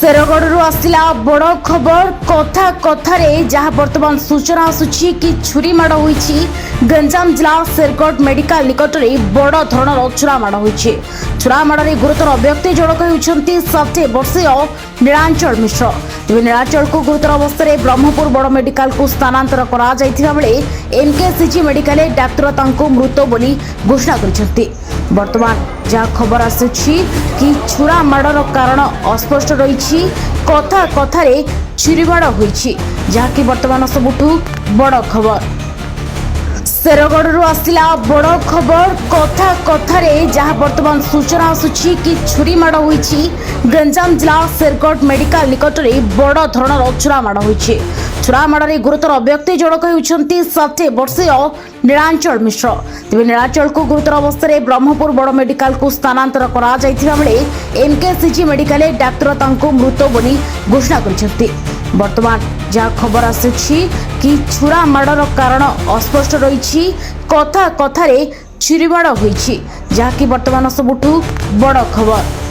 ଶେରଗଡ଼ରୁ ଆସିଲା ବଡ଼ ଖବର। କଥା କଥାରେ ଯାହା ବର୍ତ୍ତମାନ ସୂଚନା ଆସୁଛି କି ଛୁରୀ ମାଡ଼ ହୋଇଛି। ଗଞ୍ଜାମ ଜିଲ୍ଲା ଶେରଗଡ଼ ମେଡିକାଲ ନିକଟରେ ବଡ଼ ଧରଣର ଛୁରାମାଡ଼ ହୋଇଛି। ଛୁରାମାଡ଼ରେ ଗୁରୁତର ବ୍ୟକ୍ତି ଜଣକ ହେଉଛନ୍ତି 60 ବର୍ଷୀୟ ନୀଳାଞ୍ଚଳ ମିଶ୍ର। ତେବେ ନୀଳାଞ୍ଚଳକୁ ଗୁରୁତର ଅବସ୍ଥାରେ ବ୍ରହ୍ମପୁର ବଡ଼ ମେଡିକାଲକୁ ସ୍ଥାନାନ୍ତର କରାଯାଇଥିବା ବେଳେ ଏମ୍କେସିଜି ମେଡିକାଲରେ ଡାକ୍ତର ତାଙ୍କୁ ମୃତ ବୋଲି ଘୋଷଣା କରିଛନ୍ତି। ବର୍ତ୍ତମାନ ଯାହା ଖବର ଆସୁଛି କି ଛୁରା ମାଡ଼ର କାରଣ ଅସ୍ପଷ୍ଟ ରହିଛି। କଥା କଥାରେ ଛୁରୀମାଡ଼ ହୋଇଛି, ଯାହାକି ବର୍ତ୍ତମାନ ସବୁଠୁ ବଡ଼ ଖବର। ଶେରଗଡ଼ରୁ ଆସିଲା ବଡ଼ ଖବର। କଥା କଥାରେ ଯାହା ବର୍ତ୍ତମାନ ସୂଚନା ଆସୁଛି କି ଛୁରୀ ମାଡ଼ ହୋଇଛି। ଗଞ୍ଜାମ ଜିଲ୍ଲା ଶେରଗଡ଼ ମେଡିକାଲ ନିକଟରେ ବଡ଼ ଧରଣର ଛୁରାମାଡ଼ ହୋଇଛି। ଛୁରାମାଡ଼ରେ ଗୁରୁତର ବ୍ୟକ୍ତି ଜଣକ ହେଉଛନ୍ତି 60 ବର୍ଷୀୟ ନୀଳାଞ୍ଚଳ ମିଶ୍ର। ତେବେ ନୀଳାଞ୍ଚଳକୁ ଗୁରୁତର ଅବସ୍ଥାରେ ବ୍ରହ୍ମପୁର ବଡ଼ ମେଡିକାଲକୁ ସ୍ଥାନାନ୍ତର କରାଯାଇଥିବା ବେଳେ ଏମ୍କେସିଜି ମେଡିକାଲରେ ଡାକ୍ତର ତାଙ୍କୁ ମୃତ ବୋଲି ଘୋଷଣା କରିଛନ୍ତି। ବର୍ତ୍ତମାନ ଯାହା ଖବର ଆସୁଛି କି ଛୁରା ମାଡ଼ର କାରଣ ଅସ୍ପଷ୍ଟ ରହିଛି। କଥା କଥାରେ ଛୁରୀମାଡ଼ ହୋଇଛି, ଯାହାକି ବର୍ତ୍ତମାନ ସବୁଠୁ ବଡ଼ ଖବର।